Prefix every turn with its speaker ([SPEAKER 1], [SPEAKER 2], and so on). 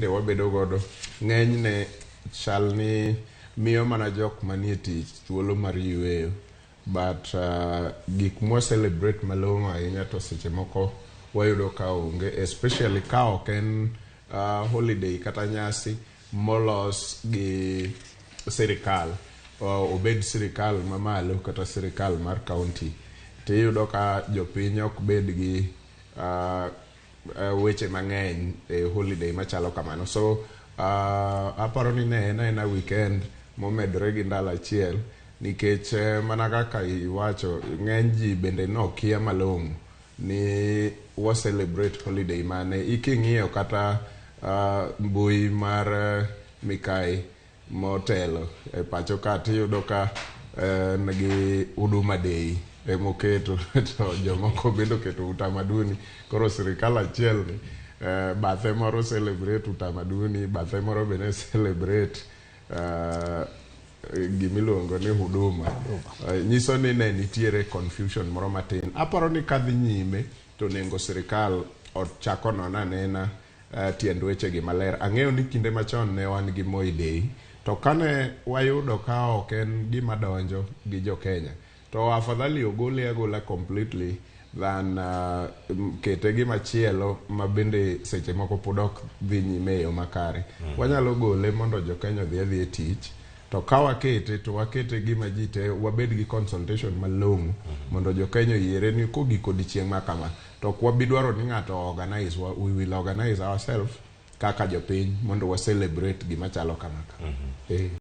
[SPEAKER 1] Wabedo godo ng'enyne chal ni miyo mana jok manie tich thuolo mar yueyo, but gik mwa celebrate malong'o ahinya to seche moko wayudo ka onge, especially ka ok en holiday kata nyasi molos gi sirikal, obed sirikal mamalo kata sirikal mar county, tiyudo ka jopiny ok bed gi weche mang'eny e holiday machalo kamano. So aparo ni ne en aena weekend momedore gi ndalo achiel, nikech mana kaka iwacho, ng'eny ji bende nokia malong'o ni wa celebrate holiday mane. King'iyo kata mbui mar Mikai motelo e pacho ka, tiyudo ka en gi Huduma Day emoketo, to jomoko bende oketo utamaduni. Koro sirikal achiel ni bathe moro celebrate utamaduni, bathe moro bende celebrate gimiluongo ni huduma. Nyiso ni ne nitiere confusion moro matin. Aparo ni kadhi nyime to onego sirikal ochak onon anena tiend wechegi maler. Ang'eyo ni kinde machon ne wan gi Moi Day, to kane wayudo ka ok en gima donjo gi jo Kenya, to afadhali ogole agola completely than kete gi machielo ma bende seche moko pod ok dhi nyime e yo makare. Wanyalo gole mondo jo Kenya odhi adhi e tich, to ka wakete to wakete gima ji te wabed gi consultation malong'o mondo jo Kenya oyiere ni kogik odiochieng' ma kama, to ok wabi dwaro ni ng'ato organize wa, we will organize ourselves kaka jopiny mondo wa celebrate gima chalo kama.